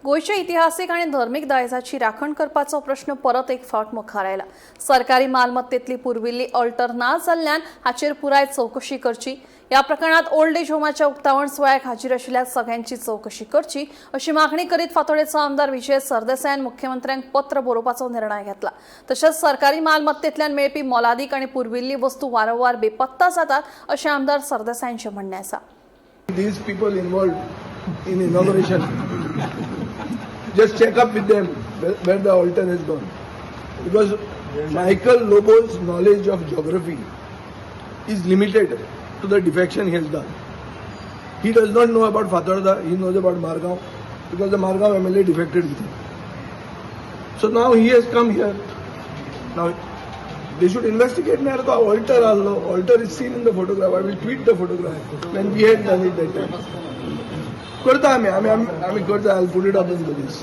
गोंयच्या इतिहासीक आनी धर्मीक दायजाची राखण करपाचो प्रश्न परत एक फावट मुखार आयला. सरकारी मालमत्तेतली पुर्विल्ली अल्टर ना जाल्ल्यान हाचेर पुराय चवकशी करची. ह्या प्रकरणात ओल्ड एज होमाच्या उक्तावण सुवाळ्याक हाजीर आशिल्ल्या सगळ्यांची चवकशी करची अशी मागणी करीत फातोडेचो आमदार विजय सरदेसायान मुख्यमंत्र्यांक पत्र बरोवपाचो निर्णय घेतला. तशेंच सरकारी मालमत्तेंतल्यान मेळपी मोलादीक आनी पुर्विल्ली वस्तू वारंवार बेपत्ता जातात अशें आमदार सरदेसायांचें म्हणणें आसा. These people involved in inauguration, just check up with them where the altar has gone. Because Michael Lobo's knowledge of geography is limited to the defection he has done. He does not know about Fatorda, he knows about Margao because the Margao MLA defected with him. So now he has come here. Now they should investigate me. The altar, altar is seen in the photograph. I will tweet the photograph when we had done it that time. करता आमी आमी आमी आमी करता. I put it up in police.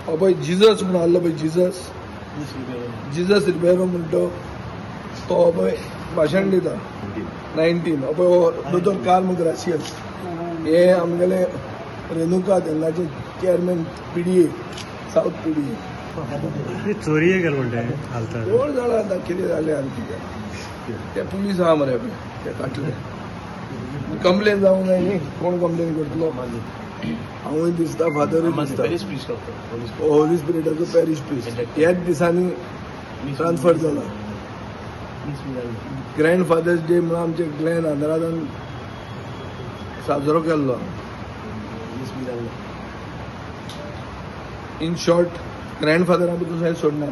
पळय Jesus म्हणून आहलो पळय, जिजस जिजस रिबेरो म्हणटो तो पळय भाशण दिता 19. पळय हो दोतोर कार्म ग्रासियस, हे आमगेले रेणुका तेन्नाचे चेअरमॅन पीडीए, सावथ पीडीए. ते चोरये केले म्हणटे हालतात. कोण जाणा आतां कितें जालें आनी कितें. ते पुलीस आहा मरे पळय, ते काडले. कंप्लेन जावंक जाय न्ही, कोण कंप्लेन करतलो? हांवूय दिसता, फादरूय दिसता. होली स्पिरिटाचो पॅरीश प्रिस्ट ह्याच दिसांनी ट्रान्सफर जाला. ग्रँड फादर्स डे म्हणून आमचे ग्लॅन आंध्रादान साजरो केल्लो. इन शॉर्ट, ग्रँड फादरा बद्दल सोडना.